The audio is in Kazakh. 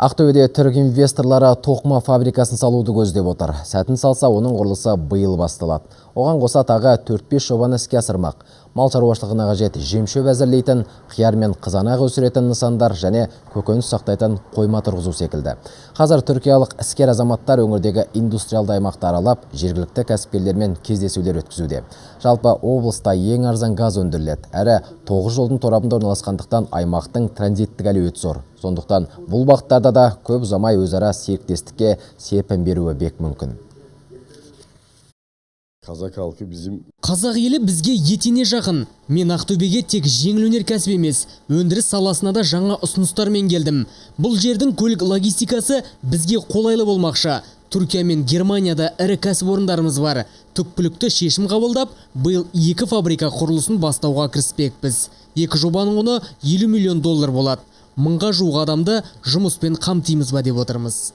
Ақтөбеде түрік инвесторлары тоқыма фабрикасын салуды көздеп отыр. Сәтін салса, оның құрылысы биыл басталады. Оған қоса тағы 4-5 жобаны іске асырмақ. Мал шаруашылығына қажет жемшөп әзірлейтін, қияр мен қызанақ өсіретін нысандар және көкөніс сақтайтын қойма тұрғызу секілді. Қазір түркиялық іскер азаматтар өңірдегі индустриалды аймақты аралап, жергілікті кәсіпкерлермен кездесулер өткізуде. Жалпы облыста ең арзан газ өндіріледі. Әрі 9 жолдың торабында орналасқандықтан аймақтың транзиттік әлеуеті зор. Сондықтан бұл бағыттарда да көп ұзамай өзара серіктестікке серпін беруі бек мүмкін. Kazak halkı bizim Қазақ елі бізге етене жақын. Мен Ақтөбеге тек жеңіл өнеркәсіп емес, өндіріс саласына да жаңа ұсыныстармен келдім. Бұл жердің көлік логистикасы бізге қолайлы болмақшы. Түркия мен Германияда ірі кәсіпорындарымыз бар. Түпкілікті шешім қабылдап, биыл 2 фабрика құрылысын бастауға кіріспекпіз. 2 жобаның құны 50 миллион доллар болады. 1000-ға жуық адамды жұмыспен қамтимыз ба деп отырмыз.